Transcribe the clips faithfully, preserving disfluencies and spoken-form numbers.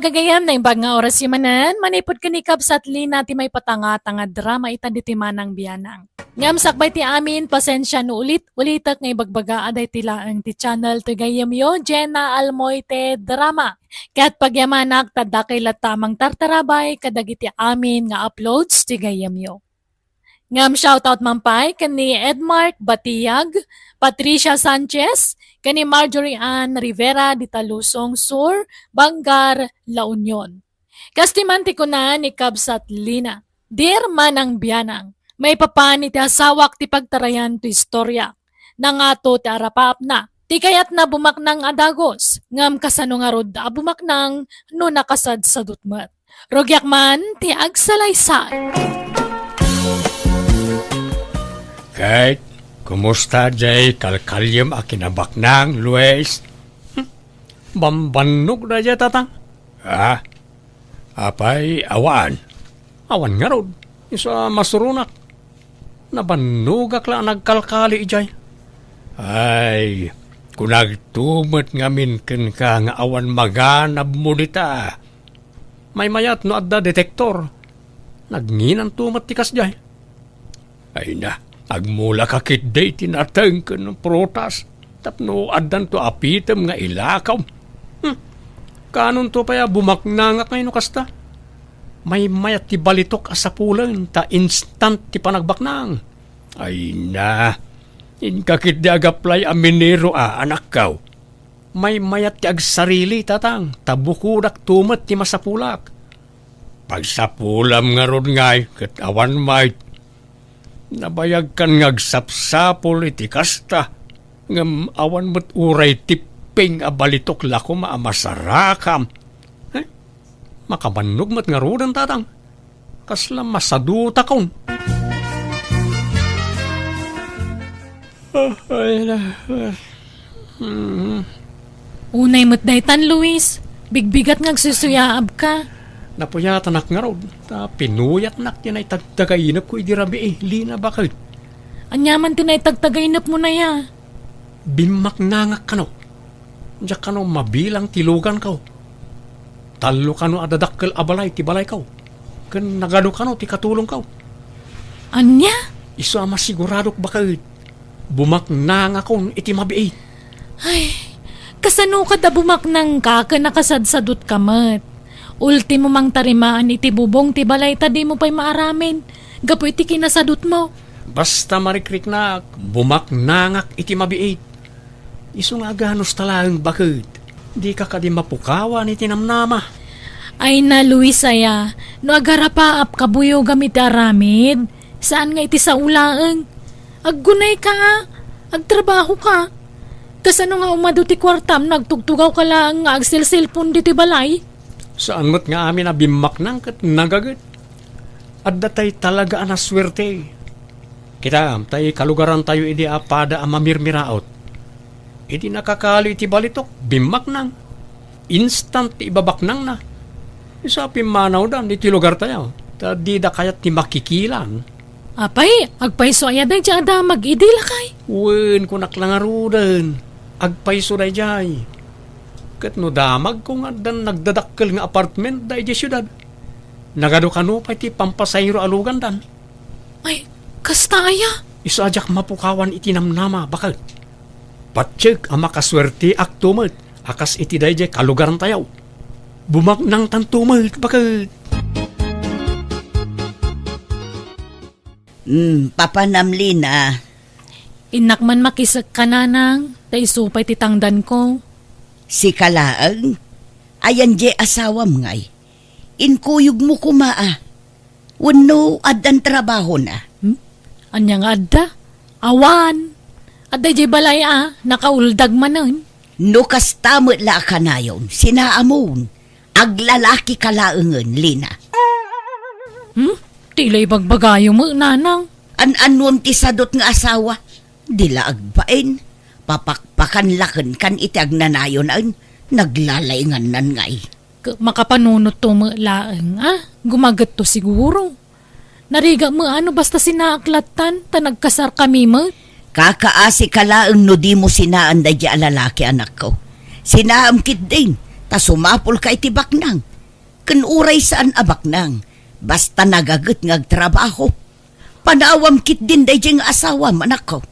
Gayam, naimbag nga oras manen, manipud ken ni Kabsat Lina ti maipatanga-tanga drama ita ditoy Manang Bianang. Ngem sakbay ti amin, pasensia no ulit-ulitek nga ibagbaga a daytoy laeng ti channel ti gayyemyo, Jenna Almoite Drama. Ket pagyamanak, ta dakay latta a mangtartarabay kadagiti amin nga uploads ti gayyemyo. Ngem shoutout man pay ken ni Edmark Batiag, Patricia Sanchez, ken ni Marjorie Ann Rivera di Talusong Sur, Bangar, La Union. Kas ti man ti kuna ni Kabsat Lina, Dear Manang Bianang, maipapan iti asawak ti pagtarayan to istorya. Nangato ti arapaapna, ti kayatna bumaknang a dagus, ngem kasano ngarud a bumaknang no nakasadsadut met? Rugiak man ti agsalaysay. Ket, kumusta jay kalkalyem a kinabaknang, Luis? Hmm, bambannog daydiay, Tatang. Ah, apay, awan? Awan ngarud. Isu a masuronak. Nabannogak la a nagkalkali idiay. Ay, kunagto met ngamin kenka nga awan maganabmo dita. Maymayat no adda detektor. Nagnginanto met ti kasdiay. Ay na, agmulaka ketdi ti nateng ken prutas tapno addanto a pitem nga ilakaw. Hmm. Kanonto pay a bumaknangak ngay no kasta? Maymayat ti balitok a sapulen ta instant ti panagbaknang. Ay na, inka ketdi agaplay a minero a, anakkaw. Maymayat ti agsarili, Tatang, ta bukodakto met ti masapulak. Pagsapulam ngarud ngay ket awan met. Nabayagkan nga agsapsapul iti kasta, ngem awan met uray tipping a balitok la koma a masarakam. Eh, makabannog met ngaruden, Tatang. Kasla masadutakon. Ah, ay na, ah. Mm. Unay met daytan, Luis. Bigbigat nga agsusuyaabka. Napuyatanak ngarud, ta pinuyatnak ti naitagtagainepko idi rabii, Lina, baket. Ania man ti naitagtagainepmo, naya? Bimmaknangak kano. Diak kano mabilang ti luganko. Tallo kano a dadakkel a balay ti balayko. Ken nagadu kano ti katulongko. Ania? Isu a masiguradok baket. Bumaknangakon iti mabiit. Ay, kasano kad a bumaknangka ken nakasadsadutka met? Ultimo mangtarimaan iti bubong ti balay ta dimo pay maaramid gapu iti kinasadutmo. Basta marikriknak, bumaknangak iti mabiit. Isu nga aganusta laeng baket. Dika kadi mapukawan iti namnama. Ay na, Luis aya, no agarapaap kabuyogam iti aramid, saan nga iti sao laeng. Aggunayka a, agtrabahoka. Kasano nga umadu ti kuartam no agtugtugawka laeng nga agselselpon ditoy balay? Saan met nga amin a bimmaknang ket nagaget. Adda tay talaga a nasuerte. Kitam, tay kalugarantayo idi a pada a mamirmiraot. Idi nakakali iti balitok, bimmaknang. Instant ti ibabaknangna. Isu a pimmanawdan iti lugartayo, ta dida kayat ti makikilan. Apay, agpayso aya daydiay a damag idi, lakay? Wen, kunak la ngaruden. Agpayso daydiay. Ket no damagko nga addan nagdadakkel nga apartment daydiay siudad, nagadu kano pay ti pampasayro a lugandan. Ay, kasta aya? Isu a diak mapukawan iti namnama, baket. Patiek a makasuerteakto met a kas iti daydiay kalugarantayo. Bumaknangtanto met, baket. Hmm, papanam, Lina. Innak man makisekka, nanang, ta isu pay ti tangdanko. Sika laeng? Ayan diay asawam ngay? Inkuyogmo koma a. Wenno addan trabahona? Hmm? Ania nga adda? Awan. Adda idiay balay a, nakauldag manen. No kasta met la a kanayon, sinaamon. Aglalakika laengen, Lina. Hmm? Ti la ibagbagayo met, nanang. An-anuem ti sadut nga asawa? Di la agbain. Papakpakan la kenkan iti agnanayonan, naglalaingannan ngay. Ke-, makapanunotto met laeng a gumagetto siguro. Narigat met a no basta sinaak lattan ta nagkasarkami met. Kakaasika laeng no dimo sinaan daydiay a lalaki, anakko. Sinaam ketdin, ta sumapulka iti baknang. ken uray saan a baknang, basta nagaget nga agtrabaho. Panawam ketdin daydiay nga asawam, anakko.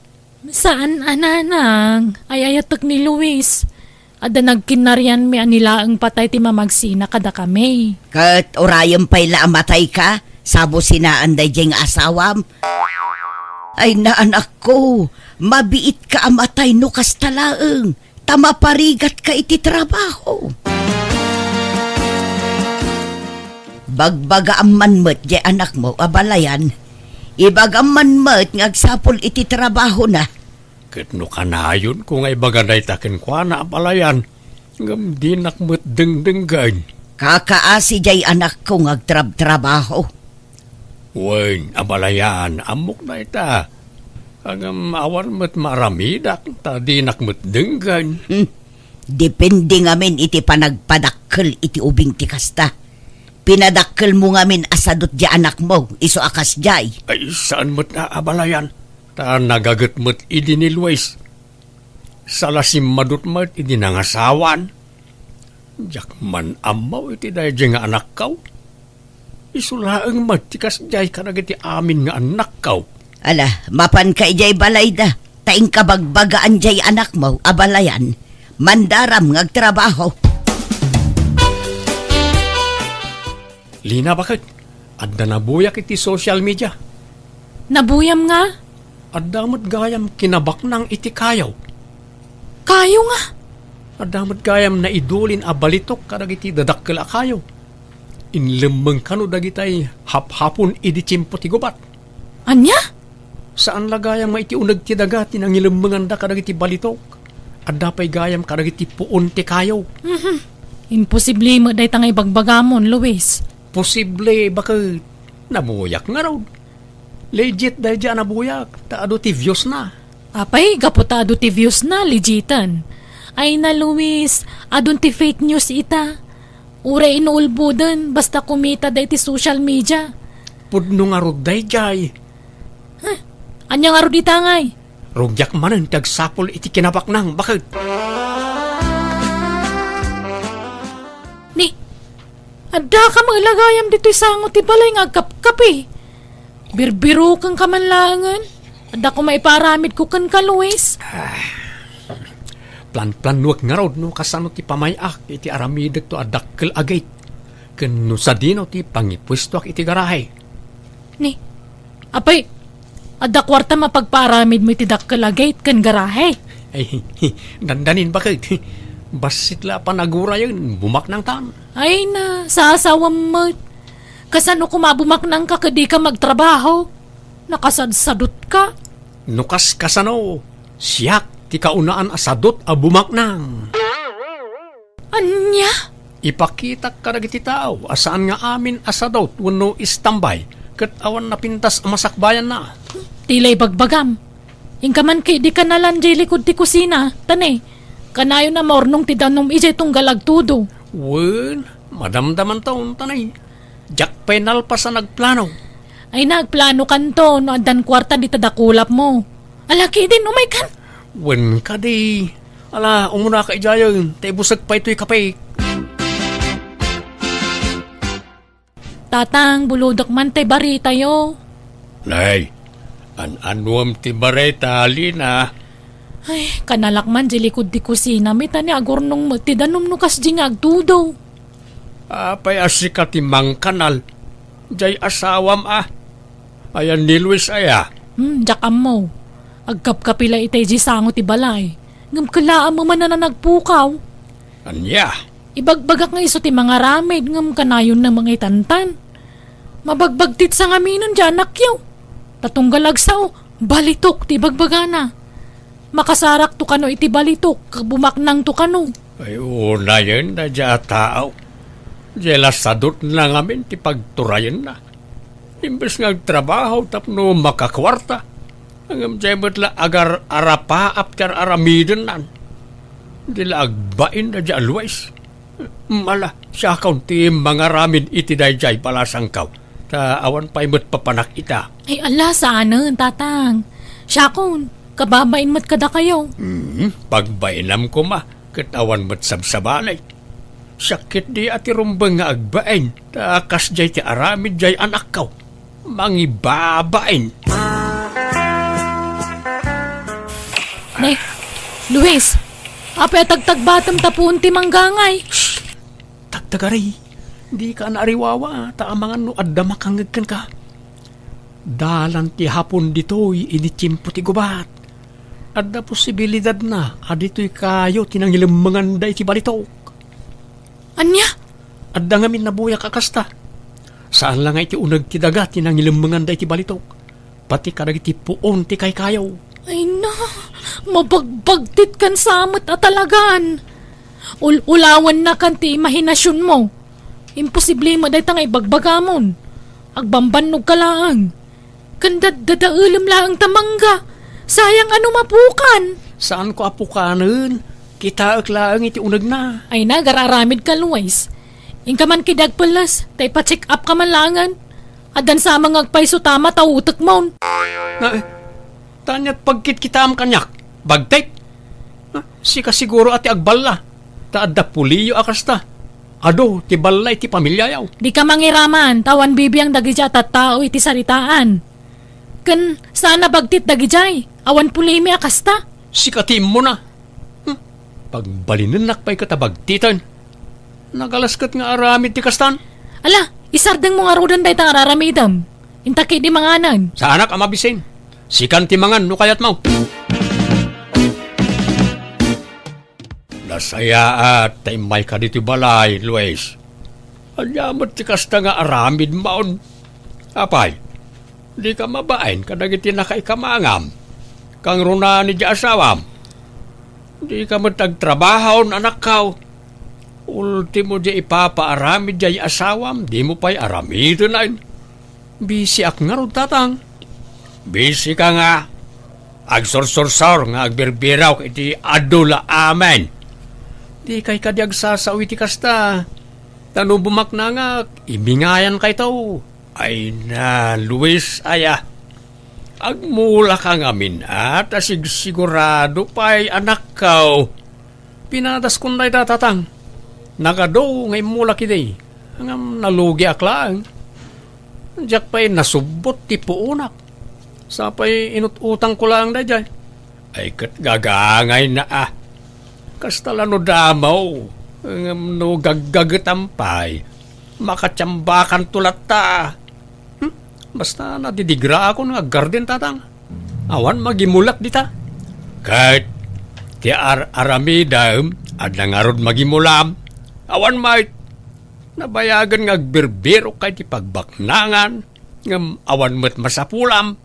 Saan a, nanang. Ay-ayatek ni Luis. Adda nagkinnarianmi a ni laeng patay ti mamagsina kadakami. Ket urayem pay la a matayka, sa businaan daydiay nga asawam. Ay, anakko, mabiitka a matay no kasta laeng, ta maparigatka iti trabaho. Bagbagaam man met diay anakmo, abalayan. Ibagam man met nga agsapul iti trabahona. Ket no kanayonko nga ibaga dayta kenkuana, abalayan, ngem dinak met dengdenggen. Kakaasi diay anakko nga agtrabtrabaho. Wen, abalayan, ammok dayta. Ngem awan met maaramidak, ta dinak met denggen. Hmm. Depende ngamin iti panagpadakkel iti ubing ti kasta. Pinadakkelmo ngamin a sadot diay anakmo, isu a kasdiay. Ay, saan met a, abalayan. Ta nagaget met idi ni Luis. Sala simmadut met idi nangasawan. Diak man ammo iti daydiay nga anakko. Isu laeng met ti kasdiay kadagiti amin nga annakko. Ala, mapanka idiay balayda, ta inka bagbagaan diay anakmo, abalayan. Mandaram nga agtrabaho. Lina, baket, adda nabuyak iti social media. Nabuyam nga? Adda met gayam kinabaknang iti kayo. Kayo nga? Adda met gayam naidulin a balitok kadagiti dadakkel a kayo. Inlemmeng kano dagitay haphapon idi tiempo ti gubat. Ania? Saan la gayam nga iti uneg ti daga ti nangilemmenganda kadagiti balitok. Adda pay gayam kadagiti puon ti kayo. Mhm. Imposible met dayta nga ibagbagamon, Luis. Posible, baket. Nabuyak ngarud. Legit daydiay a nabuyak, ta adu ti views na. Apay, gapu ta adu ti views na, legiten. Ay na, Luis, adun ti fake news ita. Uray inuulboden, basta kumita da iti social media. Pudno ngarud daydiay. Huh, ania ngarud ita ngay? Rugiak manen ti agsapul iti kinabaknang, baket. Ni, adda ka met la gayam ditoy sango ti balay nga agkapkapi. Birbirukenka man laengen. Adda koma ipaaramidko kenka, Luis. Ah, planplanuek ngarud no kasano ti pamay-ak iti aramidekto a dakkel a gate, ken no sadino ti pangipuestoak iti garahe. Ni, apay, adda kuartam a pagpaaramidmo iti dakkel a gate ken garahe? Ay, dandanin, baket. Bassit la a panagurayen, bumaknangtan. Ay na, sasawam met. Kasano koma a bumaknangka ket dika magtrabaho? Nakasadsadutka. No kas kasano, siak ti kaunaan a sadut a bumaknang. Ania? Ipakitak kadagiti tao a saan nga amin a sadut wenno istambay ket awan napintas a masakbayanna. Ti la ibagbagam. Inka man ket idi kanalan diay likud ti kusina, ta ne, kanayon a maurnong ti danum idiay tunggal agtudo. Wen, madamdamanton, ta ne, diak pay nalpas a nagplano. Ay, nagplanokanto no addan kuarta dita dakulapmo. Ala, kidin, umaykan. Wen kadi. Ala, umunaka idiayen, ta ibusek pay toy kape. Tatang, bulodek man tay baritayo. Nay, an-anuem ti barita, Lina? Ay, kanalak man di likud ti kusina, mi ta ni agurnong met ti danum no kasdi nga agtudo. Apay a sika ti mangkanal? Jay asawam a. Ayan ni Luis aya? Hmm, diak ammo. Agkapkapi la itay di sango ti balay. Ngem kelaam man a nagpukaw. Ania? Ibagbagak nga isu ti mangaramid ngem kanayon na mangaitantan. Mabagbagtit sa ngaminen di anakyo. Ta tunggal agsao, balitok ti ibagbagana. Makasarakto kano iti balitok, bumaknangto kano. Ay, unayen daydiay a tao. Diay la sadutna ngamin ti pagturayenna. Imbes nga agtrabaho tapno makakuarta, ngem diay met la agar-arapaap ti ar-aramidennan. Di la agbain daydiay a Luis. Mala, siakon ti mangaramid iti daydiay balasangko, ta awan pay met papanak ita. Ay, ala, saanen, tatang. Siakon, kababain met kadakayo. Hmm, pagbainam koma, ket awan met sabsabali. Siak ketdi a ti rumbeng nga agbain, ta kasdiay ti aramid diay anakko. Mangibabain. Ne, Luis, apay a tagtagbatem ta puon ti manggangay? Shh! Tagtagari, dika naariwawa, ta amangan no adda makangngeg kenka. Dalan ti hapon ditoy idi tiempo ti gubat. Adda posibilidadna a ditoy kayo ti nangilemmengan daydi balitok. Ania? Adda ngamin nabuyak a kasta. Saan la nga iti uneg ti daga ti nangilemmengan daydi balitok. Pati kadagiti puon ti kaykayo. Ay na, mabagbagtit kan samet a talagan. Ul-ulawanna kan ti imahinasionmo. Imposible met dayta nga ibagbagamon. Agbambannog ka laeng. Ken daddadaelem laeng ta mangga. Sayang a no mapukan. Saanko a pukanen. Kitaek laeng iti unegna. Ay na, agar-aramid ka, Luis. Inka man ketdi agpelles, ta ipa-check up ka man laengen. Addan sa nga agpayso ta mataw utekmon. Na, eh, Taniat pagkitkitaam kaniak, bagtek? Ah, sika siguro a ti agballa, ta adda puliyo a kasta. Adu ti balla iti pamiliayo. Dika mangiraman, ta awan bibiang dagiti a tattao iti saritaan. Ken saan a bagtit dagidiay, awan pulimi a kasta. Sika ti immuna. Hmm, pagbalinennak pay ket a bagtiten. Nagalas ket nga aramid ti kastan. Ala, isardengmo ngaruden dayta nga ar-aramidem. Inta ketdi manganen. Saanak a mabisin. Sikan ti mangan no kayatmo. Nasayaat ta immayka ditoy balay, Luis. Ania met ti kasta nga aramidmon? Apay, dika mabain kadagiti nakaikamangam. Kangrunaan idiay asawam. Dika met agtrabaho, anakko. Ultimo, diay ipapaaramid diay asawam, dimo pay aramiden. Bisiak ngarud, tatang. Bisika nga agsursursor nga agbirbirok iti adu la amin. Dikay kadi agsasao iti kasta. Ta no bumaknangak, ibingayankayto. Ay na, Luis, aya. Agmulaka ngamin, a, ta sigsigurado pay, anakko. Pinadaskon dayta, tatang. Nagadu nga immulak idi. Ngem nalugiak laeng. Diak pay nasubbot ti puonak. Sapay inut-utangko laeng daydiay. Ay ket gagangayna a. Kasta la no damo. Ngem no gaggagetam pay, makatiambakanto latta. Hmm? Basta nadidigraakon nga aggarden, tatang. Awan magimulak dita. Ket ti ar-aramidem, adda ngarud magimulam. Awan met. Nabayagen nga agbirbirok kay ti pagbaknangan, ngem awan met masapulam.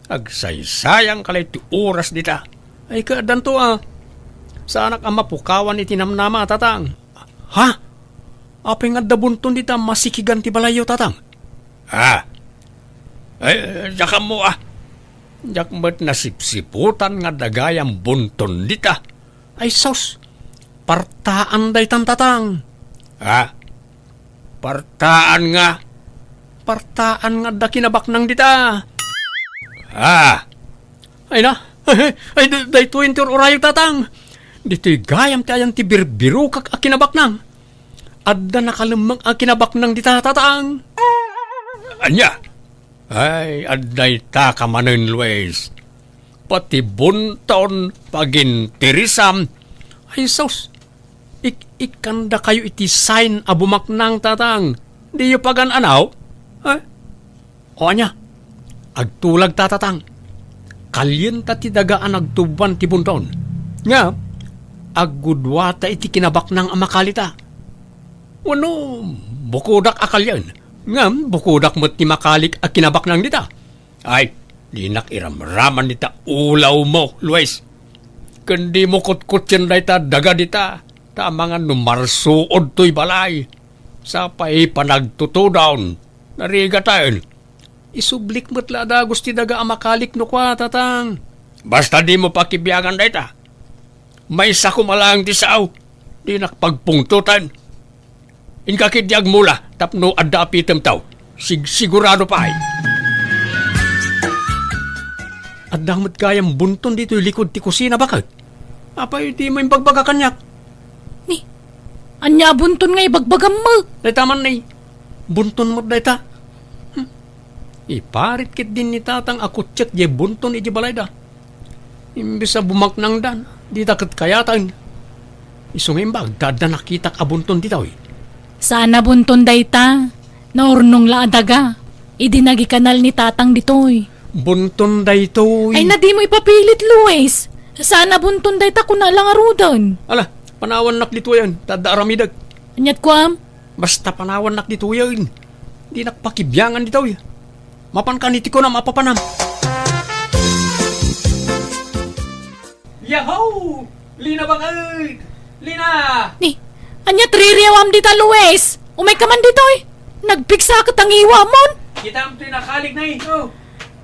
Agsaysayangka la iti oras dita. Ay, kaaddanto a. Saanak a mapukawan iti namnama, tatang. Ha? Apay nga adda bunton dita masikigan ti balayyo, tatang? Ha? Ay, diak ammo a. Diak met nasipsiputan nga adda gayam bunton dita. Ay sus, partaan daytan, tatang. Ha? Partaan nga, partaan nga adda kinabaknang dita. Ah! Ay na, ay, da-, daytoy ti ur-urayog, tatang. Ditoy gayam ti ayan ti birbirokak a kinabaknang. Adda nakalemmeng a kinabaknang dita, tatang. Ania? Ay, adda ita ka manen, Luis. Pati bunton, pagintirisam. Ay, sus! Ik-, ikkandakayo iti sign a bumaknang, tatang. Diyo pagan-anaw? Eh? O ania? Agtulag ta, tatang. Kalienta ti daga a nagtuboan ti bunton. Nga, aggudua ta iti kinabaknang a makali ta. Wenno, bukodak a kalien. Ngem, bukodak met ti makalik a kinabaknang dita. Ay, dinak iramraman dita ulawmo, Luis. Ken dimo kutkutsien dayta daga dita, ta amangan no marsuod toy balay. Sapay panagtutudon, narigaten. Isublik met la a dagus ti daga a makalik no kua, tatang. Basta dimo pakibiagan dayta. Maysa koma laeng ti sao, dinak pagpungtoten. Inka ketdi agmula tapno adda apitemto. Sigsigurado pay. Adda met gayam bunton ditoy likod ti kusina, baket. Apay dimo imbagbaga kaniak? Ni, Ania a bunton nga ibagbagam met? Dayta man ni, bunton met dayta. Hmm. Iparit ketdin ni Tatang a kutsiek diay bunton iti balayda. Imbes a bumaknangdan, dita ket kayatan. Isu nga imbag, adda nakitak a bunton ditoy. Saan a bunton dayta. Naurnong la a daga. Idi nagikanal ni Tatang ditoy. Bunton daytoy. Ay, na dimo ipapilit, Luis. Saan a bunton dayta, kuna la ngaruden. Ala, panawannak ditoyen, ta adda aramidek. Aniat kuam? Basta panawannak ditoyen. Dinak pakibiangan ditoy. Mapankan iti kunam a papanam. Yahoo! Lina baket! Lina! Ni, ania ti ririawam dita, Luis? Umayka man ditoy. Nagpigsa ket a ngiwamon. Kitam ti nakalik na eh. Oh.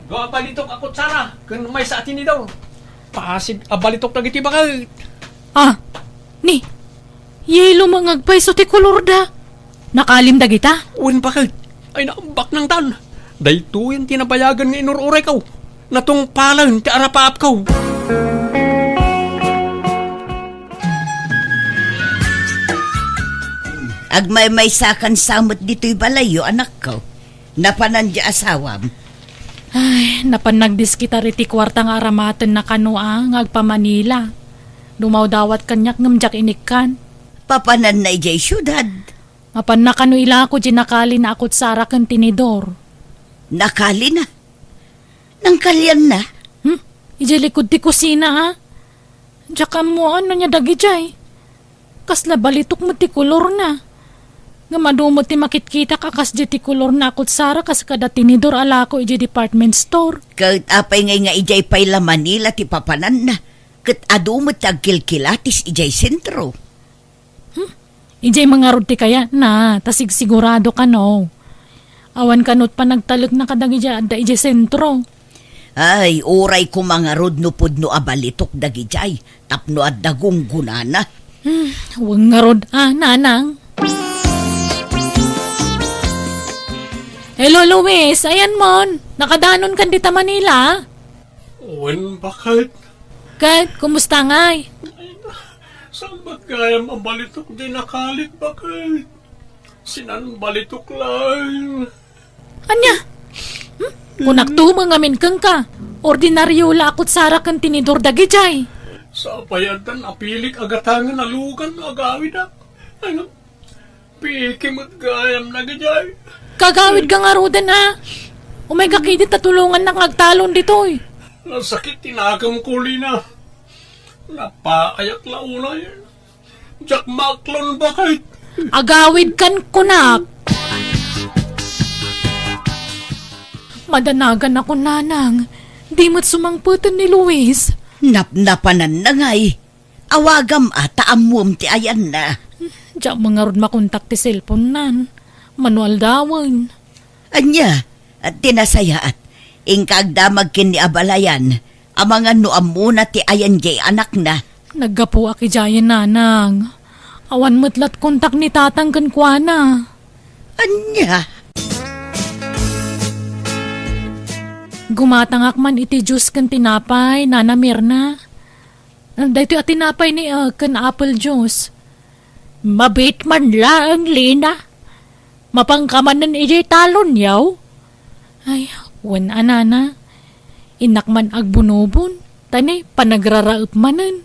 Dua a balitok a kutsara ken maysa a tinidor. Pasig a balitok dagiti baket. Ah, ni, yellow nga agpayso ti kolorda. Nakalim dagita? Wen, baket. Ay, naambak nangtan. Daytoyen ti nabayagen nga inur-urayko. Natungpalen ti arapaapko. Agmaymaysakan sa met ditoy balayyo, anakko. Napanan diay asawam? Ay, napan nagdiskitar iti kuarta nga aramatenna kano a nga agpa-Manila. Dumawdawat kaniak ngem diak inikkan. Papananna idiay siudad? Mapanna kano ilako diay nakalina a kutsara ken tinidor. Nakalina? Nangkalianna? Hmm? Idiay likud ti kusina, a? Diak ammoan no ania dagidiay. Kasla balitok met ti kolorna. Ngem adu met ti makitkitak a kasdiay ti kolorna a kutsara kas kada tinidor a lako idiay department store. Ket apay ngay nga idiay pay la Manila ti papananna? Ket adu met ti agkilkilatis idiay sentro. Hmm? Idiay mangarud ti kayatna, ta sigsigurado kano. Awan kano ti panagtalekna kadagiti adda idiay sentro. Ay, uray koma ngarud no pudno a balitok dagidiay tapno adda gunggonana. Hmm, wen ngarud a, nanang. Hello, Luis. Ayanmon. Nakadanonkan dita Manila? Wen, baket. Ket, kumusta ngay? Saan met gayam a balitok diay nakalik, baket? Sinan balitok laeng. Ania? Hmm? Kunak to, mangamin kenka. Ordinario la a kutsara ken tinidor dagidiay. Sapay addan apilik a gatangen a lugan no agawidak. Ano? Piki met gayam dagidiay. Kagawidka ngaruden, a? Umayka ketdi ta tulongannak nga agtalon ditoy. Nasakit ti nakemko, Lina. Napaayak la unay. Diak maaklon, baket. Agawidkan kunak. Madanagan ako, nanang. Di met sumangpeten ni Luis. Napnapananna ngay. Awagam a ta ammom ti ayanna. Diak met ngarud makontak ti cellphone-nan. Mano aldawen. Ania, ti nasayaat, inka agdamag ken ni abalayan, amangan no ammona ti ayan diay anakna. Naggapuak idiayen, nanang. Awan met la ti kontak ni tatang kenkuana. Ania? Gumatangak man iti juice ken tinapay, Nana Mirna. Daytoy a tinapay ni, ah, ken apple juice. Mabiit man laeng, Lina. Mapanka manen idiay talonyo? Ay, wen a, nana. Innak man agbunobon, ta ni panagraraep manen.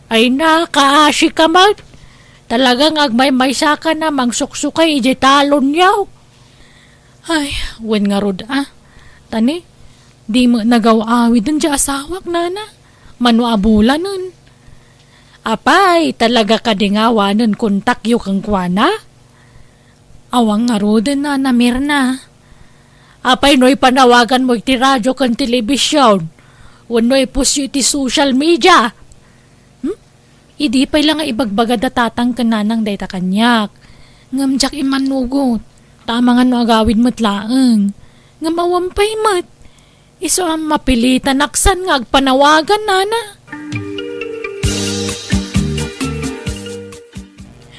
Ay, nakaasika met. Talaga nga agmaymaysakan a mangsuksukay idiay talonyo. Ay, wen ngarud a. Ta ni, di met nagaw-awiden diay asawak, nana. Mano a bulanen. Apay, talaga kadi nga awanen kontakyo kenkuana? Awan ngaruden, Nana Mirna. Apay no ipanawaganmo iti radio ken telebision? Wenno ipusyo iti social media? Hmm? Idi pay la nga ibagbaga da tatang ken nanang dayta kaniak. Ngem diak immanugot, ta amangan no agawid met laeng. Ngem awan pay met. Isu a mapilitan a ksan nga agpanawagan, nana.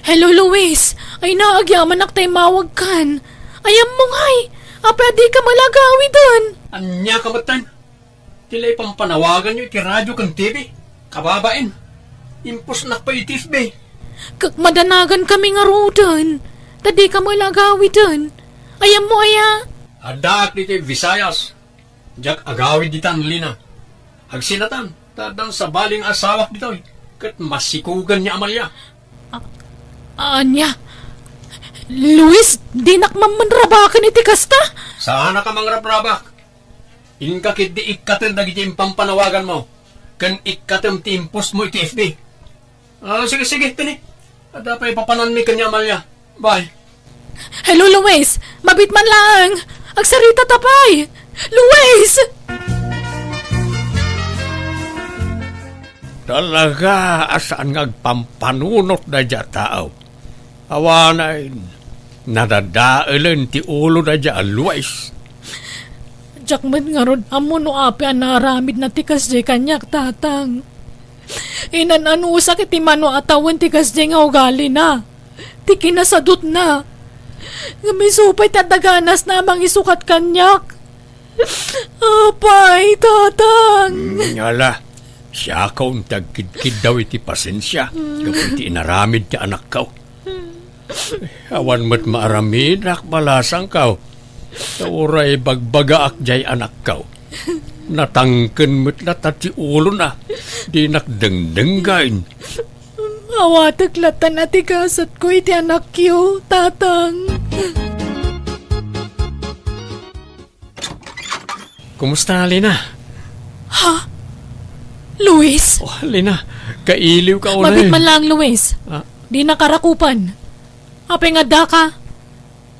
Hello, Luis. Ay na, agyamanak ta immawagkan. Ayanmo ngay. Apay a dika met la agawiden? Ania ka met tan? Ti la ipampanawaganyo iti radio ken T V. Kababain. Impusnak pay iti F B. K-, madanagankami ngaruden, ta dika met la agawiden. Ayanmo aya? Addaak ditoy Visayas. Diak agawid ditan, Lina. Agsinatan, ta addan sabali nga asawak ditoy, ket masikogan ni Amalia. A-, ania? Luis, dinak man manrabaken iti kasta? Saanak a mangrabrabak. Inka ketdi ikkatem dagiti impampanawaganmo, ken ikkatem ti impostmo iti F B. Ah, sige, sige, pini. Adda pay papananmi ken ni Amalia. Bye. Hello, Luis! Mabit man laeng! Agsarita ta pay! Luis! Talaga a saan nga agpampanunot daydiay a tao. Awanen, nadadaelen ti ulo daydiay a Luis. Diak met ngarud ammo no apay a naaramidna ti kasdiay kaniak, Tatang. Inan-anusak iti mano a tawen ti kasdiay nga ugalina, ti kinasadutna. Ngem isu pay ti adda ganasna a mangisukat kaniak. Apay, Tatang! Mm, ala, siakon ti agkidkiddaw iti pasensia gapu iti inaramid ti anakko. Awan met maaramidak, balasangko. Ta uray bagbagaak diay anakko, natangken met latta ti ulona, dinak dengdenggaen. Awatek latta a ti gasatko iti anakyo, Tatang. Kumusta, Lina? Ha? Luis? Oh, Lina, kailiwka unay. Mabit man laeng, Luis. Ah. Dinaka rakupen. Apay nga addaka?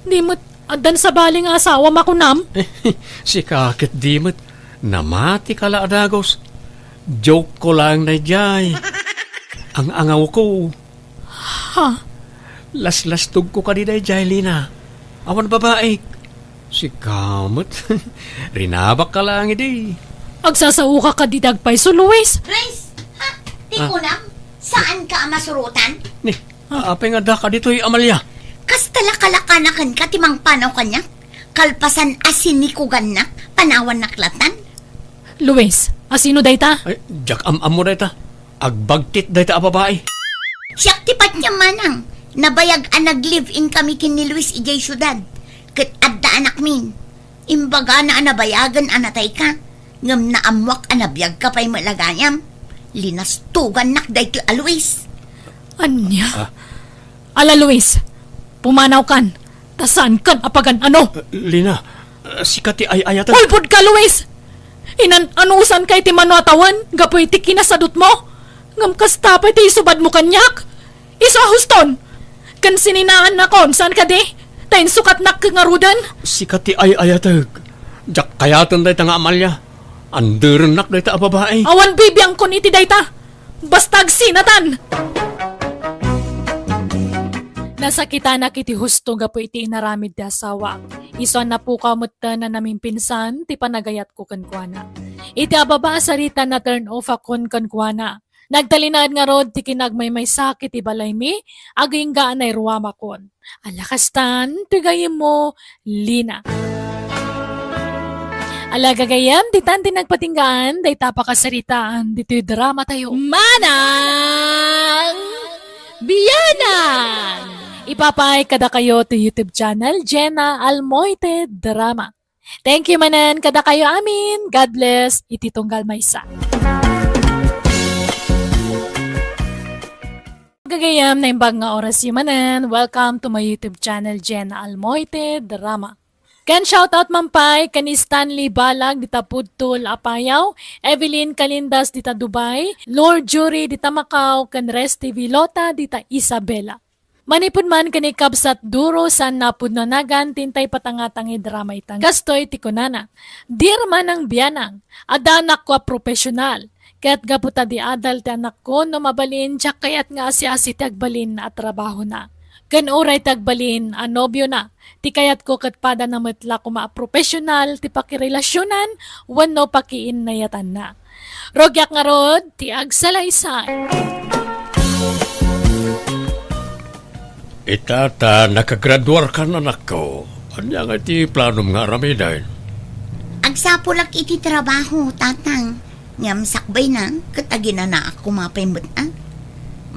Di met addan sabali nga asawam a kunam? Sika ket di met. Namatika la a dagus. Joke ko laeng daydiay. Ang-angawko. Ha? Laslastogko kadi daydiay, Lina. Awan babaik. Sika met. Rinabakka laeng idi. Agsasaoka kadi dagpayso, Luis? Luis, ha? Ti kunam? Saanka a masurotan? Ni, apay nga addaka ditoy, Amalia? Kasta la kalakanakenka ti mangpanaw kaniak? Kalpasan a sinikugannak, panawannak latan? Luis, asino dayta? Ay, diak am-ammo dayta. Agbagtit dayta a babai. Siak ti patiem manang, nabayag a nag-live-in kami ken ni Luis idiay siudad, ket adda anakmin. Imbagana a nabayagen a natayka, ngem naammoak a nabiagka pay met la gayam. Linastugannak daytoy a Luis. Ania? Ah. Ala, Luis, pumanawkan, ta saankan a pagan-ano. Ah, Lina, ah, sika ti ay-ayaten. Ulbodka, Luis! Inan-anusanka iti mano a tawen gapu iti kinasadutmo, ngem kasta pay ti isubadmo kaniak? Isu a huston! Ken sininaannakon, saan kadi? Ta insukatnak ngaruden? Sika ti ay-ayatek. Diak kayaten dayta nga Amalia. Anderennak dayta a babai. Awan bibiangkon iti dayta. Basta agsinatan! Nasakitanak iti husto gapu iti inaramid ti asawak. Isu a napukaw metten a namimpinsan ti panagayatko kenkuana. Iti ababa a sarita, na-turn off akon kenkuana. Nagtalinaed ngarud ti kinagmaymaysak iti balaymi, agingga a nairuamakon. Ala kastan, ti gayyemmo, Lina. Ala gagayyem, ditan ti nagpatinggaan, dayta pakasaritaan, ditoy drama tayo. Manang Bianang! Ipapay kadakayo ti YouTube channel, Jenna Almoite Drama. Thank you manen kadakayo amin. God bless iti tunggal maysa. Gagayam, naimbag nga oras yu manen. Welcome to my YouTube channel, Jen Almoite Drama. Ken shoutout man pay ken ni Stanley Balag dita Pudtol, Apayao, Evelyn Calindas dita Dubai, Lord Jury dita Macau, ken Resty Vilota dita Isabela. Manipud man ken ni Kabsat Duro san napudno a nagan ti intay patangatang iti drama ita. Kastoy ti kunana, "Dear Manang Bianang, adda anakko a profesional. Ket gapu ta di adal ti anakko no mabalin, diak kayat nga asi-asi ti agbalin a trabahona. Ken uray ti agbalin a nobiona, ti kayatko ket padana met la koma a profesional ti pakirelasionan wenno pakiinnayatanna." Rugiak ngarud ti agsalaysay. Ita ta nakagraduarkan, anakko. Ania nga iti planom nga aramiden? Agsapulak iti trabaho, Tatang. Ngem sakbayna, ket aginanaak koma pay met, a.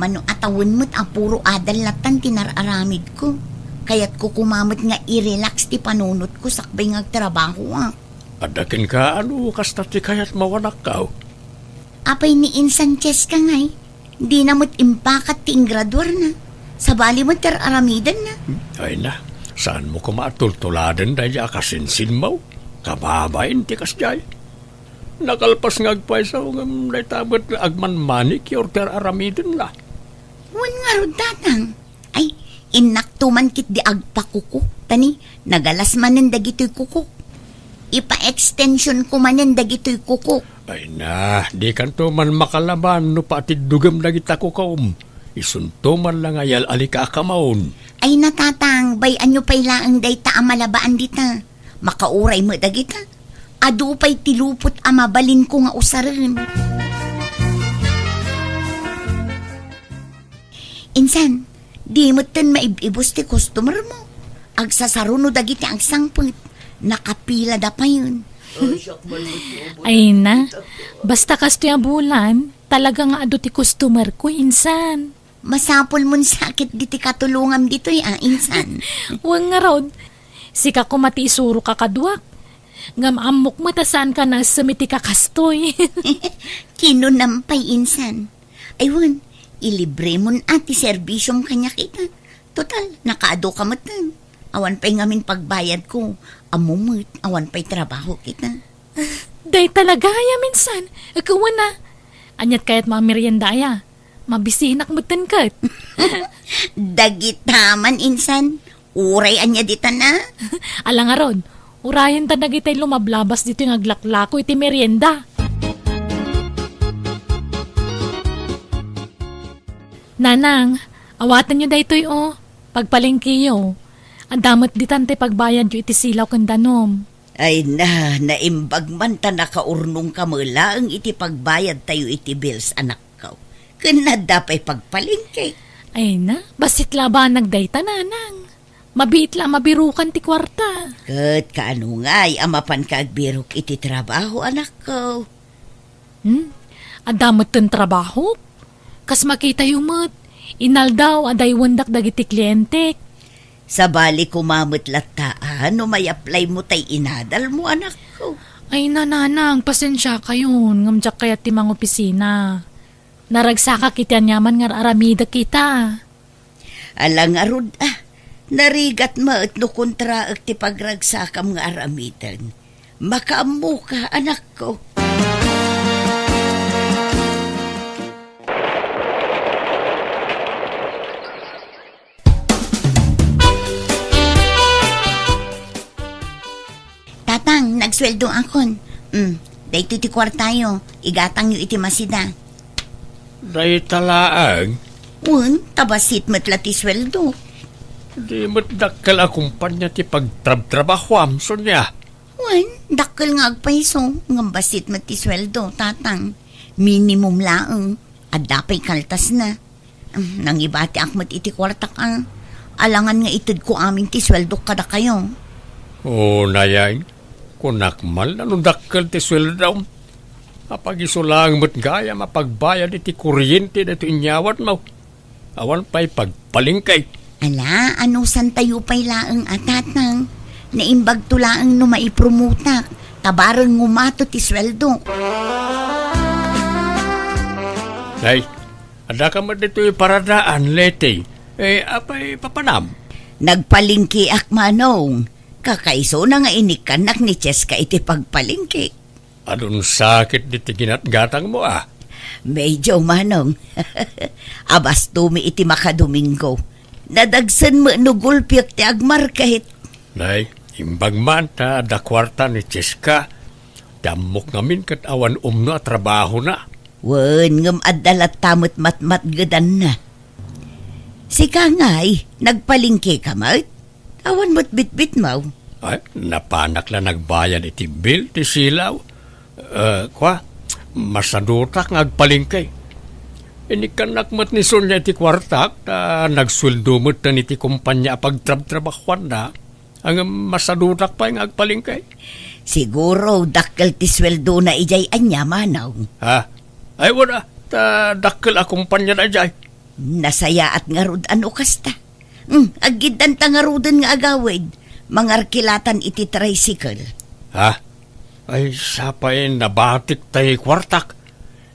Mano a tawen met a puro adal latan ti nar-aramidko. Kayatko koma met nga i-relax ti panunotko sakbay nga agtrabahoak. Adda kenka no kasta ti kayatmo, anakko? Apay ni insan Cheska ngay, dina met impakat ti ingraduarna. Sabali met ti ar-aramidenna. Ay na, saanmo koma a tultuladen daydiay a kasinsinmo? Kababain ti kasdiay. Nakalpas nga agpayso ngem dayta met agman-manicure ti ar-aramidenna. Wen ngarud, tatang. Ay, innakto man ketdi agpakuko. Ta ni, nagalas manen dagitoy kukok. Ipa-extensionko manen dagitoy kukok. Ay na, dikanto man makalaban no patiddugem dagita kukom. Isunto man la nga yal-alika a kamon. Ay na, tatang, bay-anyo pay laeng dayta a malabaan dita. Makauray met dagita. Adu pay ti lupot a mabalinko nga usaren. Insan, di metten maib-ibus ti customermo. Agsasaruno dagiti agsangpet. Nakapilada payen. Ay na, basta kastoy a bulan, talaga nga adu ti customerko, insan. Masapulmon sa ketdi ti katulongam ditoy a, insan. Wen ngarud, sika koma ti isuroka kaduak. Ngem ammok met a saanka naessem iti kakastoy. Kinunam pay, insan. Ay wen, ilibremon a ti serbisiom kaniak ita. Total, nakaaduka metten. Awan pay ngamin pagbayadko. Ammo met, awan pay trabahok ita. Dayta la gayam, insan. Ket wen a. Aniat kayatmo a merienda aya? Mabisinak metten ket. Dagita man, insan. Uray ania ditan a? Ala ngarud, urayenta dagitay lumablabas ditoy nga aglaklako iti merienda. Nanang, awatenyo daytoy, o. Pagpalengkeyo. Adda met ditan ti pagbayadyo iti silaw ken danum. Ay na, naimbag man ta nakaurnongka met laeng iti pagbayadtayo iti bills, anakko. Ken adda pay pagpalengke. Ay na, bassit la a banag dayta, nanang. Mabiit la a mabirukan ti kuarta. Ket kaano ngay a mapanka agbirok iti trabaho, anakko? Hmm? Adda metten trabahok? Kas makitayo met, inaldaw a daywendak dagiti klientek. Sabali koma met latta a no may-applymo tay inadalmo, anakko. Ay, nanang, pasensiakayon, ngem diak kayat ti mangopisina. Naragsakak iti aniaman nga ar-aramidek ita. Ala ngarud a, narigat met no kontraek ti pagragsakam nga ar-amiden. Makaammoka, anakko. Tatang, nagsueldoakon. Mm, daytoy ti kuartayo. Igatangyo iti masida. Dayta laeng? Wen, ta bassit met la ti sueldo. Di met dakkel a kumpanya ti pagtrabtrabahuam, Sonia. Wen, dakkel nga agpayso, ngem bassit met ti sueldo, tatang. Minimum laeng. Adda pay kaltasna. Nangibatiak met iti kuartak a. Alangan nga itedko amin ti sueldok kadakayo. O, nayaen, kunak man la no dakkel ti sueldom. Apagiso laeng met gayam a pagbayad iti kuryente daytoy inyawatmo. Awan pay pagpalengke. Ala, anusantayo pay laeng a, tatang. Naimbagto laeng no maipromotak, ta bareng ngumato ti sueldok. Nay, adda ka met ditoy paradaan, Leti. Eh, apay papanam? Nagpalengkeak, manong. Kakaisuna nga inikkannak ni Cheska iti pagpalengke. Adun sakit diti ginatgatangmo, a? Medyo, manong. Abastomi iti makadomingo. Nadagsen met no gulpiek ti agmarket. Nay, imbag man ta adda kuarta ni Cheska. Ti ammok ngamin ket awan umno a trabahona. Wen, ngem adda latta met matmatgedanna. Sika ngay, nagpalengke ka met? Awan met bitbitmo. Ay, napanak la nagbayad iti bill ti silaw. Eh, kua, masadutak nga agpalengke. Inikkannak met ni Sonia iti kuartak, ta nagsueldo metten iti kompania a pagtrabtrabahuanna. Ngem masadutak pay nga agpalengke. Siguro, dakkel ti sueldona idiay ania, manong? Ha? Ay, wala. Ta dakkel a kompania daydiay. Nasayaat ngarud a no kasta. Hmm, aggiddanta ngaruden nga agawid. Mangarkilatan iti tricycle. Ha? Ay, sapay nabatik tay kuartak.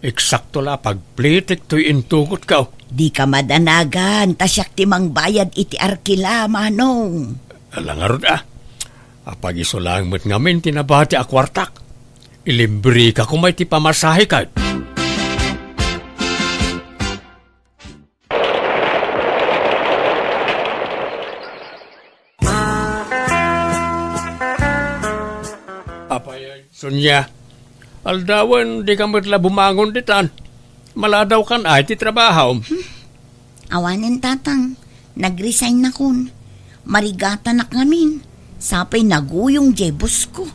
Eksakto la a pagplitik toy intugot ka. Dika madanagan, ta siak ti mangbayad iti arkila, Manong. Ala ngarud, a. Apag isu laeng met ngamin ti nabati a kuartak. Ilibreka koma iti pamasahe ket. Apay, Sonia, aldawen, dika met la bumangon ditan. Maladawkan ay ti trabaho. Awanen, Tatang. Nag-resign nakon. Marigatanak ngamin. Sapay naguyong jay boss ko.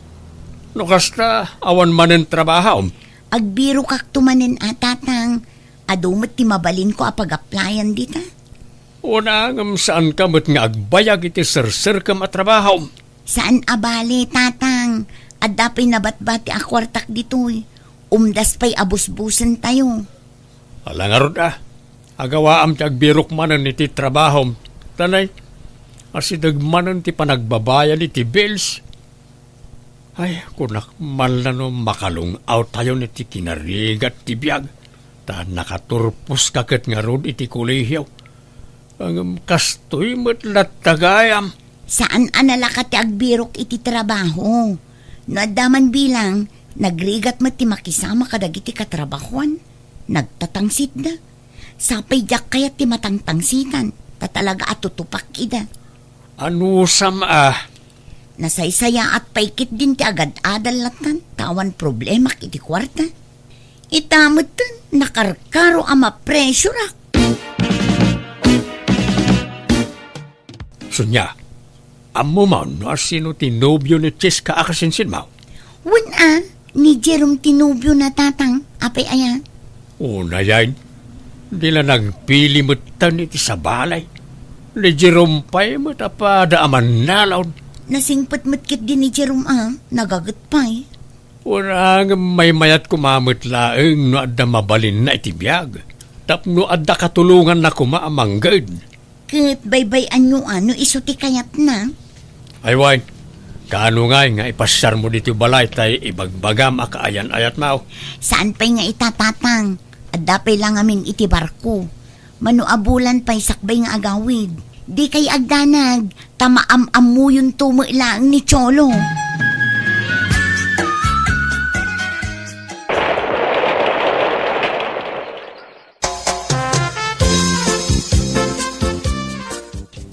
No kasta, awan manen trabaho. Agbirokakto manen a, Tatang. Adu met ti mabalinko a pag-applyan dita. Una, ngem saanka met nga agbayag iti serserkem a trabaho. Saan a bale, Tatang. Adda pay nabatbati a kuartak ditoy. Umdas pay a busbusentayo. Ala ngarud, a. Agawaam ti agbirok manen iti trabahom. Tanay, asideg manen ti panagbabayad iti bills. Ay, kunak man la no makalung-awtayon iti kinarigat ti biag, ta nakaturposka ket ngarud iti kolehio. Ngem kastoy met latta gayam. Saan a nalaka ti agbirok iti trabaho. No adda man bilang, nagrigat met ti makisama kadagiti katrabahoan. Nagtatangsitda. Sapay diak kayat ti matangtangsitan, ta talaga a tutupak ida. Anusam a? Nasaysayaat pay ketdin ti agad-adal lattan, ta awan problemak iti kuarta. Ita metten, nakarkaro a mapresurak. Sonia, ammom no asino ti nobio ni Cheska a kasinsinmo? Wen a, ni Jerome ti nobiona, Tatang. Apay aya? Unayen, di la nagpili metten iti sabali. Ni Jerome pay met a pada a mannalaw. Nasingpet met ketdi ni Jerome a, nagaget pay. Wen a, ngem maymayat koma met laeng no adda mabalinna iti biag. Tapno adda katulonganna koma a mangged. Ket baybay-anyo a no isu ti kayatna? Ay wen, kaano ngay nga ipasiarmo ditoy balay tay ibagbagam a kaayan-ayatmo? Saan pay nga ita, Tatang. Adda pay la ngamin iti barko. Mano a bulan pay sakbay nga agawid. Dikay agdanag, ta maam-ammuyonto met laeng ni Cholo.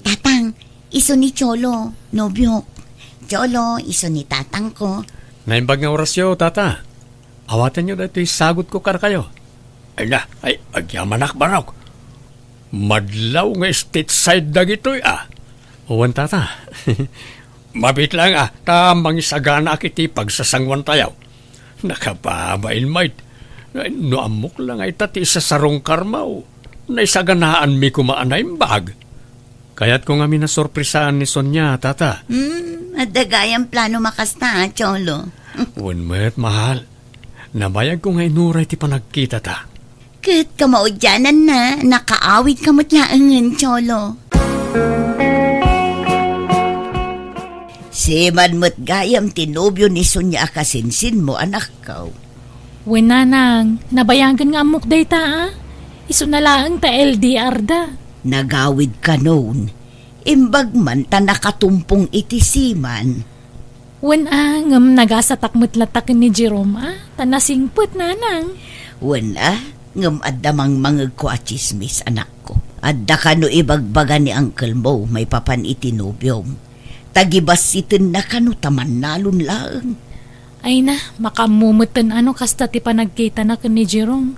Tatang, isu ni Cholo, nobiok. Cholo, isu ni tatangko. Naimbag nga orasyo, tata. Awatenyo daytoy sagutko kadakayo. Ay na, ay, agyamanak, barok. Madlaw nga stateside dagitoy, a. Wen, tata. Mabiit laeng, a, ta mangisaganaak iti pagsasanguantayo. Nakababain met. No ammok la nga ita ti isasarungkarmo, naisaganaanmi koma a naimbag. Kayatko ngamin a sorpresaan ni Sonia, tata. Hmm, adda gayam plano makasta, a, Cholo. Wen met, mahal. Nabayagko nga inuray ti panagkitata. Ket kamaudiananna, nakaawidka met laengen, Cholo. Siman met gayam ti nobio ni Sonia a kasinsinmo, anakko. Wen, nanang, nabayagen nga ammok dayta, a. Isuna laeng ta L D R da. Nagawid kanon. Imbag man ta nakatumpong iti siman. Wen a, ngem nagasatak met latta ken ni Jerome a, ta nasingpet, nanang. Wen a, ngem adda mangmangegko a tsismis, anakko. Adda kano ibagbaga ni uncle mo maipapan iti nobiom. Ta gibassitenna kano ta mannalon laeng. Ay na, makaammo metten a no kasta ti panagkitana ken ni Jerome.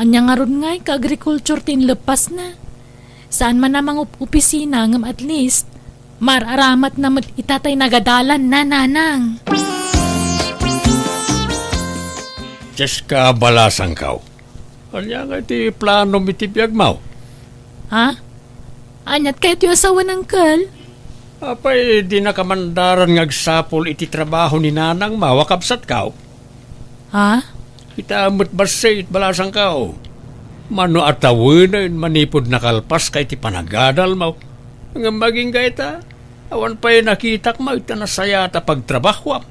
Ania ngarud ngay ka agriculture ti inleppasna? Saan man a mangup-opisina ngem at least, mar-aramatna met ita tay nagadalanna, nanang. Cheska, balasangko. Ania ngay ti planom iti biagmo? Ha? Aniat kayatyo a sawen, uncle? Apay, dinaka mandaran nga agsapul iti trabaho ni nanangmo a kabsatko? Ha? Kita met bassit, balasangko. Mano a tawenen manipud nakalpaska iti panagadalmo. Ngem agingga ita, awan pay nakitak met a nasayaat a pagtrabahoam.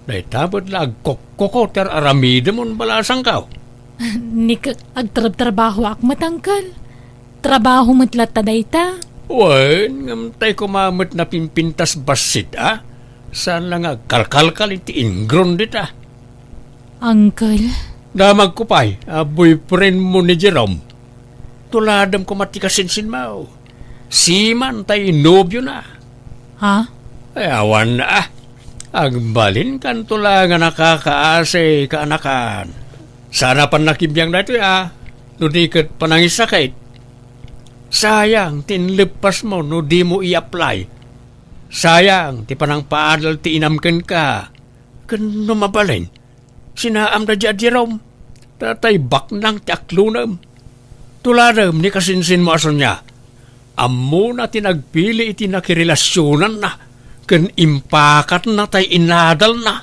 Dayta met la agkokko ti ar-aramidem, balasangko. Ni k-, agtrabtrabahoak met, Uncle. Trabaho met latta dayta. Wen, ngem tay koma met napimpintas bassit, a? Saan la nga agkalkalkal iti ingrown dita. Uncle? Damagko pay a boyfriendmo ni Jerome. Tuladem koma ti kasinsinmo. Seaman tay nobiona. Ha? Ay, awan a. Agbalinkanto la nga nakakaasi, kaanakan. Saan a pannakibiang daytoy a, no di ket panangisakit. Sayang ti inleppasmo no dimo i-apply. Sayang ti panangpaadal ti inam kenka. Ken no mabalin, sinaamda diay a Jerome. Tatay baknang ti aklonem. Tuladem ni kasinsinmo a Sonia. Ammona ti nagpili iti nakirelasionanna ken impakatna tay inadalna.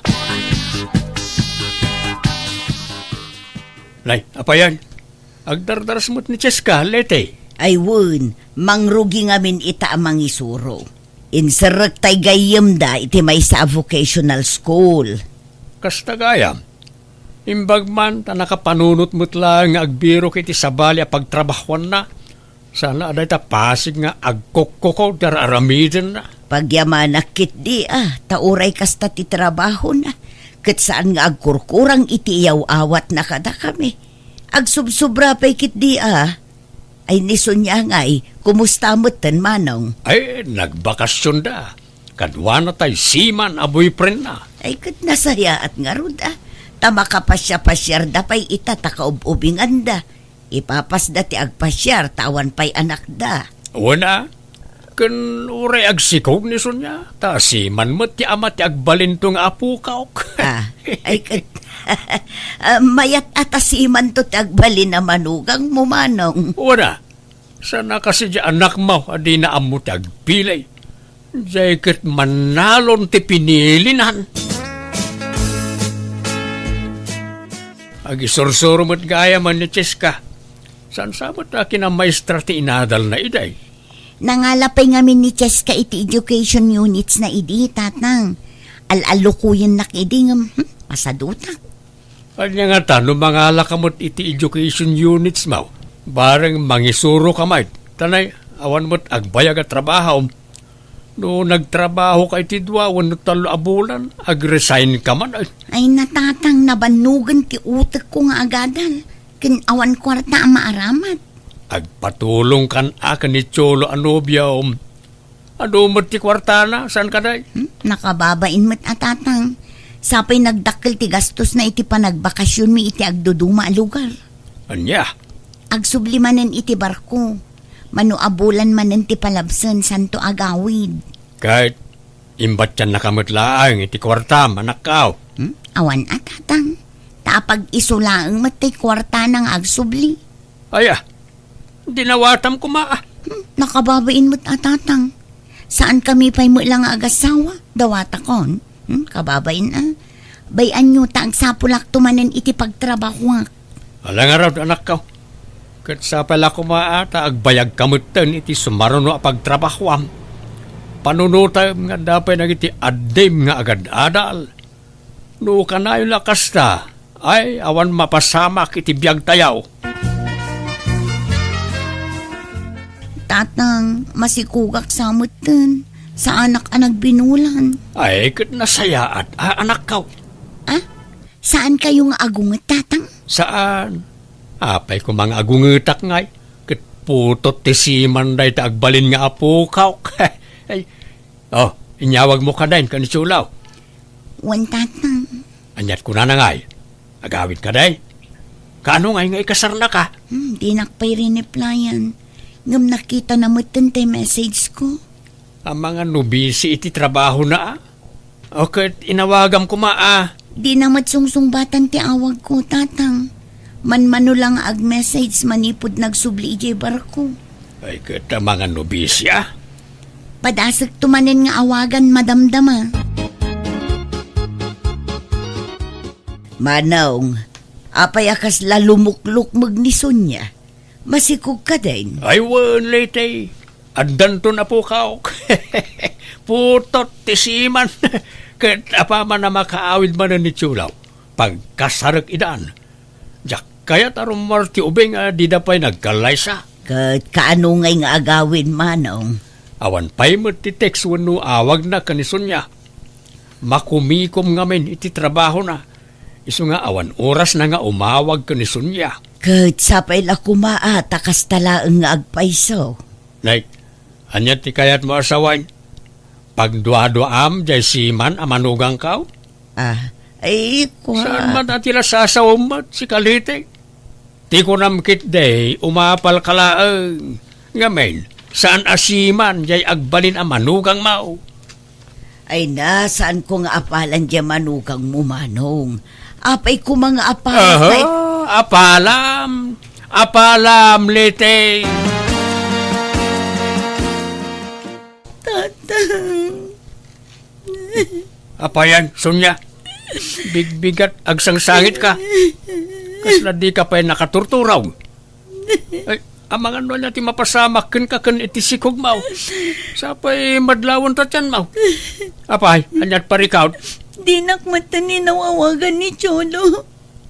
Nay, apayan, agdardaras met ni Cheska, Leti. Ay wen, mangrugi ngamin ita a mangisuro. Inserrek tay gayyemda iti maysa a vocational school. Kasta gayam, imbag man ta nakapanunot met laeng nga agbirok iti sabali a pagtrabahoanna, saan a dayta pasig nga agkokko ti ar-aramidenna. Pagyamanak ketdi a, ta uray kasta ti trabahona, ket saan nga agkurkurang iti iyaw-awatna kadakami. Agsubsobra pay ketdi a. Ay, ni Sonia ngay, kumusta metten, Manong? Ay, nagbakasionda. Kaduana tay seaman a boyfriendna. Ay, ket nasayaat ngarud a. Ta makapasiapasiarda pay ita ta kaub-ubinganda. Ipapasda ti agpasiar ta awan pay anakda. Wen a, ken uray agsikog ni Sonia, ta seaman met ti ama ti agbalinto nga apukok. Ah, ay ket, ah, mayat a ta seamanto ti agbalin a manugangmo, Manong. Wen a, saan a kasi diay anakmo a dina ammo ti agpili. Diay ket mannalon ti pinilinan. Agisursuro met gayam ni Cheska. Saan sa met a kinamaestra ti inadalna idi? Nangala pay ngamin ni Cheska iti education units na idi, Tatang. Al-allukoyennak idi ngem, hmm, masadutak. Ania ngata no mangalaka met iti education units mo? Bareng mangisuro ka met. Tanay, awan met agbayag a trabaho. No nagtrabaho ka iti dua wenno tallo a bulan, agresign ka man. Ay, natatang, nabannogen ti utekko nga agadal. Ken awan kuarta a maaramat. Agpatulong kan a ken ni Cholo a nobiom. Adu met ti kuartana, saan kadi? Hmm? Nakababain met a, Tatang. Sapay nagdakkel ti gastosna iti panagbakasionmi iti agduduma a lugar. Ania? Agsubli manen iti barko. Mano a bulan manen ti palabsen, santo agawid. Ket imbatiannaka met laeng iti kuartam, anakko. Hmm? Awan a, Tatang. Ta apag-isu laeng met ti kuartana nga agsubli. Aya, dinawatam koma a. Hmm, nakababain met a, Tatang. Saankami pay met la nga agasawa, dawatakon. Hmm, kababain a. Bay-anyo ta agsapulakto manen iti pagtrabahoak. Ala ngarud, anakko. Ket sapay la koma a ta agbayagka metten iti sumaruno a pagtrabahoam. Panunotem nga adda pay dagiti addim nga agad-adal. No kanayon a kasta, ay, awan mapasamak iti biagtayo. Tatang, masikogak sa metten. Saanak a nagbinulan. Ay, ket nasayaat a, anakko. Ah? Saankayo nga agunget, Tatang? Saan. Apay koma nga agungetak ngay? Ket putot ti seaman dayta agbalin nga apukok. Ay, oh, inyawagmo kadin ken ni Cholo. Wen, Tatang. Aniat kunana ngay? Agawid kadi? Kaano ngay nga ikasarnaka? Hmm, dinak pay rineplyan. Ngem nakitana metten ti message ko. Amangan no busy iti trabahona a. O ket inawagam koma a. Dina met sungsungbatan ti awagko, Tatang. Manmano la nga ag-message manipud nagsubli idiay barko. Ay, ket amangan no busy a. Padasekto manen nga awagan madamdama. Manong, Apay a kasla lumuklukmeg ni Sonia? Masikog ka din? Ay, wen, Leyte. Addanton a pukaw. Putot ti siman. Ket apaman a makaawid manen ni Cholo, pagkasarek idan. Diak kayat a rummuar ti ubing a dida pay nagkallaysa. Ket kaano ngay nga agawid, Manong? Awan pay met ti text wenno awagna ken ni Sonia. Makumikom ngamin iti trabahona. Isu nga awan orasna nga umawag ken ni Sonia. Ket sapay la koma a ta kasta laeng nga agpayso. Nay, ania ti kayatmo a sawen? Pagduaduaam jay siman a manugangko? Ah, ay, kua. Saan man a ti la sasawem met, sika Leyte? Ti kunam ketdi, umapalka laeng. Ngamin, saan a siman jay agbalin a manugangmo? Ay na, saanko nga apalan jay manugangmo, Manong. Apay koma nga apalan. Aha, apalam. Apalam, Leyte. Tatang. Apayan, Sonia. Bigbigat, agsangsangit ka. Kasla di ka pay nakaturturaw. Ay, amangan no ania ti mapasamak kenka ken iti sikogmo. Sapay madlawen ta tianmo. Apay, aniat parikaw? Dinak met ni nawawagan ni Cholo.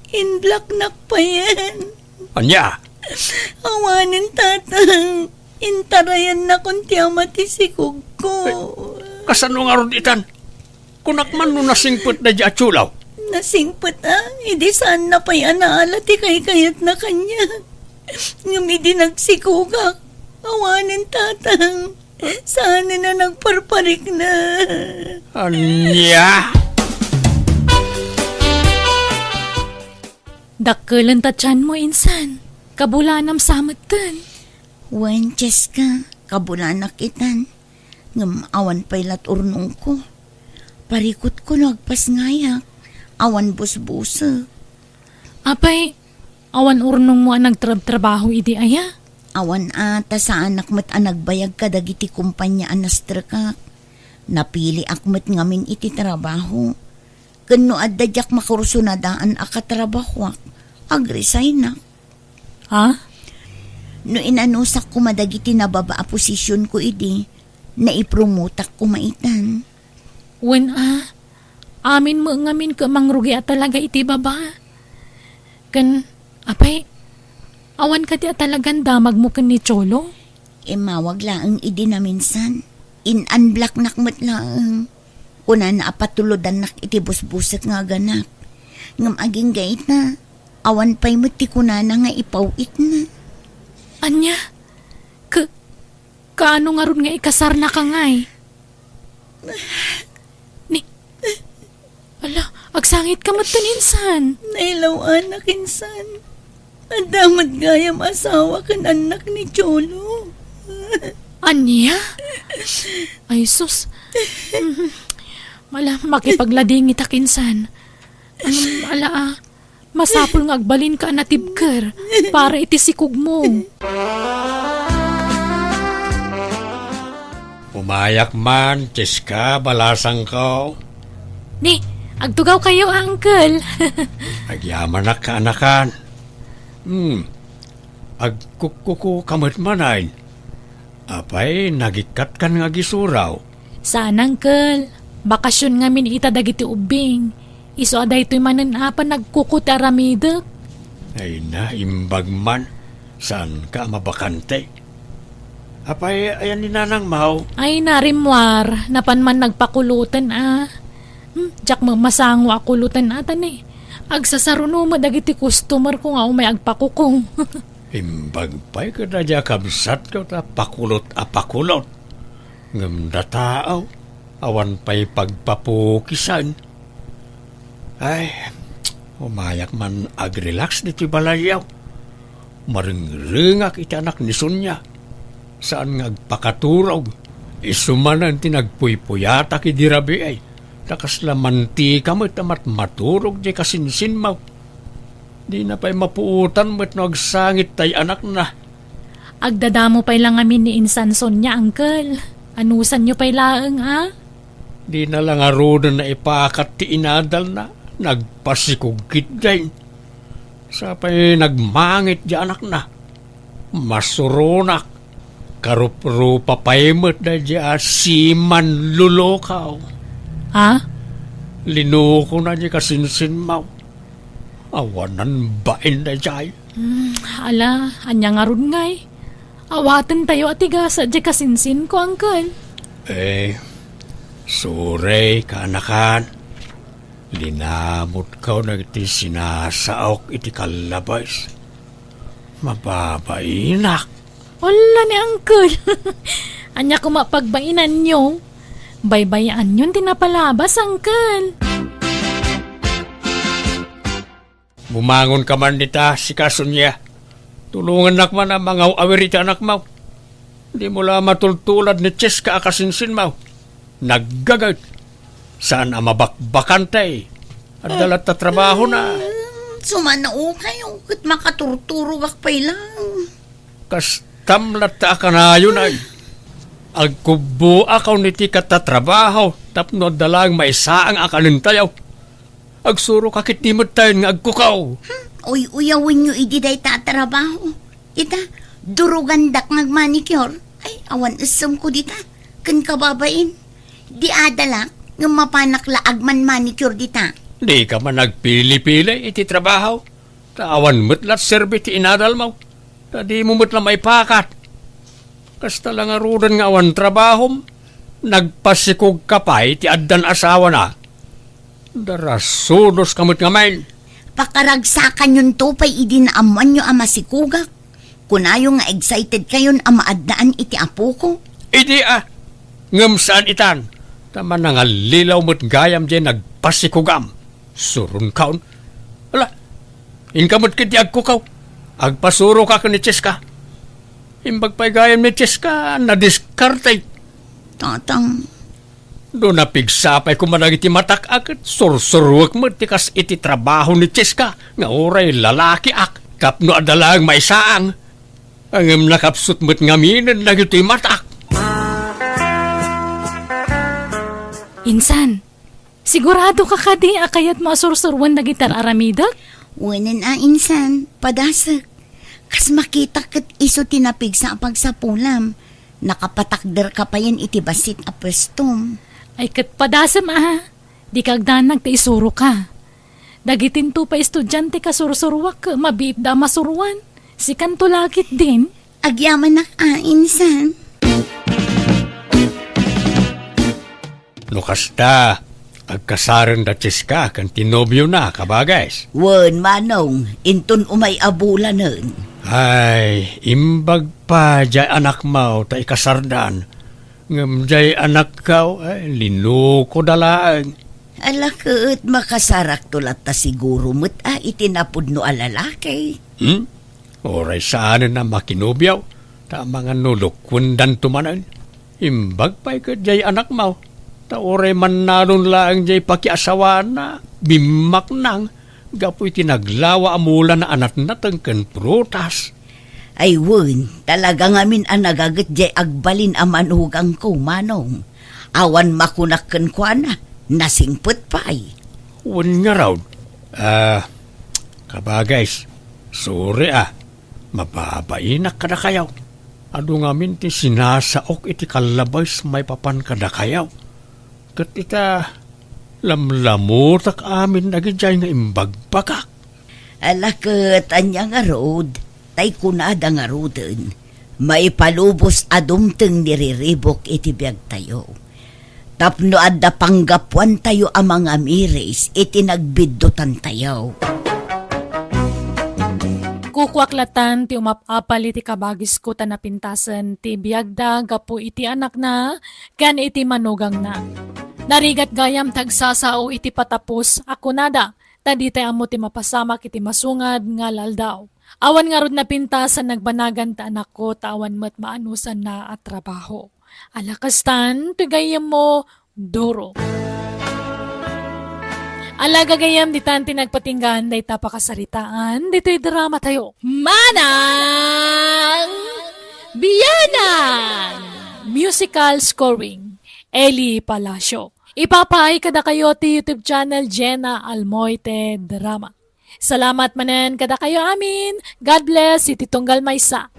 Inblocknak payen. Ania? Awanen, Tatang. Intarayannakon ti ama ti sikogko. Ay, kasano ngarud itan? Kunak man no nasingpet daydi a Cholo. Nasingpet a, idi saanna pay a naala ti kaykayatna kaniak. Ngem idi nagsikogak, awanen, Tatang. Saanen a nagparparikna. Ania? Dakkelenta ti tianmo, insan. Kabulanam sa metten. Wen, Cheska, kabulanak itan. Ngem awan pay lat urnongko. Parikutko no agpasngayak. Awan busbusek. Apay, awan urnongmo a nagtrabtrabaho idi aya? Awan a, ta saanak met a nagbayag kadagiti kompania a nastrekak. Napiliak met ngamin iti trabaho. Ken no adda diak makursunadaan a katrabahoak, agresignak. Ha? No inanusak koma dagiti nababa a posisionko idi, naipromotak koma itan. Wen a, amin met ngamin ket mangrugi a talaga iti baba. Ken, apay, awan kadi a talagan damagmo ken ni Cholo? Immawag laeng idi naminsan. In-unblocknak met laeng. Kunana a patulodannak iti busbusek nga aganak. Ngem agingga ita, awan pay met ti kunana nga ipaw-itna. Ania? Ka-, kaano ngarud nga ikasarnaka ngay? Ni, ala, agsangitka metten, insan. Nailaw-anak, insan. Adda met gayam asawa ken annak ni Cholo. Ania? Ay, sus. Ala, makipagladingitak, insan. Ngem, ala, a, masapul nga agbalinka a natibker para iti sikogmo. Umayak man, Cheska, balasangko. Ni, agtugawkayo, uncle. Agyamanak, kaanakan. Hmm. Agkukkuko ka met manen. Apay, nagikkatkan nga agisuraw? Saan, uncle. Bakasion ngamin ita dagiti ubbing. Isu a daytoy manen a panagkuko ti aramidek. Ay na, imbag man. Saanka a mabakante? Apay, ayan ni Nanang Mau? Ay na, rimmuar. Napan man nagpakuloten a. Hmm, diak met masango a kuloten a, ta ni, agsasaruno met dagiti customer ko nga umay agpakuko. Imbag pay kada dia kabsatko ta pakulot a pakulot. Ngem dataw, awan pay pagpapukisan. Ay, umayak man agrelax ditoy balayyo. Marengrengak iti anak ni Sonia. Saan nga agpakaturog. Isu manen ti nagpuypuyatak idi rabii, ta kasla mantika met a matmaturog diay kasinsinmo. Dina pay mapuotan met no agsangit tay anakna. Agdadamo pay la ngamin ni Insan Sonia, uncle. Anusanyo pay laeng, a? Dina la ngaruden naipakat ti inadalna. Nagpasikog ketdin. Sapay nagmangit di anakna. Masuronak. Karuprupa pay met daydi a simanlulukaw. Ha? Linukona di kasinsinmaw. Awanan bain daydiay. Hmm, ala, ania ngarud ngay? Awatentayo a ti gasat di kasinsinko, Uncle. Eh, sorry, kaanakan. Linamutko dagiti sinasaok iti kallabes. Mababainak. Ala ni Uncle. Ania koma pagbainanyo? Baybayaanyon ti napalabas, Uncle. Bumangonka man dita, sika, Sonia. Tulongannak man a mangaw-awir iti anakmaw. Dimo la matultulad ni Cheska a kasinsinmaw. Naggaget. Saan a mabakbakantay. Adda latta trabahona. Hmm, sumanaokayo, ket makaturturogak pay lang. Kastam latta a kanayon ay. Agkubboakayon iti katatrabaho tapno adda laeng maisaang a kanentayo. Agsurok a ketdi metten nga agkukaw. Hmm, uy-uyawenyo idi dayta a trabaho. Ita, durugandak nga agmanicure. Ay, awan essemko dita. Ken kababain, di adalak ngem mapanak la agman-manicure dita. Dika man agpili-pili iti trabaho. Ta awan met la serbi ti inadalmo. Ta dimo met la maipakat. Kasta la ngaruden nga awan trabahom, nagpasikogka pay ti addan asawana. Darasudoska met ngamin. Pakaragsakanyonto pay idi naammoanyo a masikogak. Kunayo nga excitedkayon a maaddaan iti apoko. Idi a, ngem saan itan, ta manangallilaw met gayam diay nagpasikogam. Suronkaon. Ala, inka met ketdi agkukaw. Agpasuroka ken ni Cheska. Imbag pay gayam ni Cheska, nadiskarte. Tatang. No napigsa pay koma dagiti matak a ket sursuruek met ti kas iti trabaho ni Cheska nga uray lalakiak tapno adda laeng maisaang. Ngem nakapsut met ngaminen dagitoy matak. Insan, siguradoka kadi a kayatmo a sursuruen dagiti ar-aramidek? Wenen a, insan, padasek. Kas makitak ket isu ti napigsa a pagsapulam. Nakapatakderka payen iti bassit a puestom. Ay, ket padasem a, dika agdanag ta isuroka. Dagitinto pay estudiante kasursuruak, mabiitda a masuroan. Sikanto la ketdin. Agyamanak a, insan. No kasta, agkasarenda Cheska ken ti nobiona, kabages. Wen, manong, inton umay a bulanen. Ay, imbag pay diay anakmo ta ikasardan. Ngem diay anakko, ay, linukoda laeng. Ala ket, makasarakto latta siguro met a iti napudno a lalaki. Hmm? Uray saanen a makinobio, ta amangan no lukwendanto manen. Imbag pay ket diay anakmo, ta uray mannalon laeng diay pakiasawaanna, bimmaknang, gapu iti naglawa a mulana a natnateng ken prutas. Ay wen, talaga ngamin a nagaget diay agbalin a manugangko, manong. Awan makunak kenkuana, nasingpet pay. Wen ngarud, ah, kabages, sorry a, mababainak kadakayo. Adu ngamin ti sinasaok iti kallabes maipapan kadakayo. Ket ita, lamlamutak amin dagidiay nga imbagbagak. Ala ket ania ngarud, tay kunada ngaruden, maipalubos a dumteng ni riribuk iti biagtayo. Tapno adda panggapuantayo a mangamiris iti nagbiddutantayo. Kukuak latan ti umap-apal iti kabagisko ta napintasen ti biagda gapu iti anakna ken iti manugangna. Narigat gayam ti agsasao iti patapos a kunada, ta ditay ammo ti mapasamak iti masungad nga aldaw. Awan ngarud napintas a nagbanagan ti anakko ta awan met maanusanna a trabaho. Ala kastan, ti gayyemmo, Duro. Ala gagayyem, ditan ti nagpatinggaan dayta pakasaritaan ditoy drama tayo. Manang Bianang! Musical scoring, Eli Palacio. Ipapaay kadakayo ti YouTube channel Jenna Almoite Drama. Salamat manen kadakayo amin. God bless iti tunggal maysa.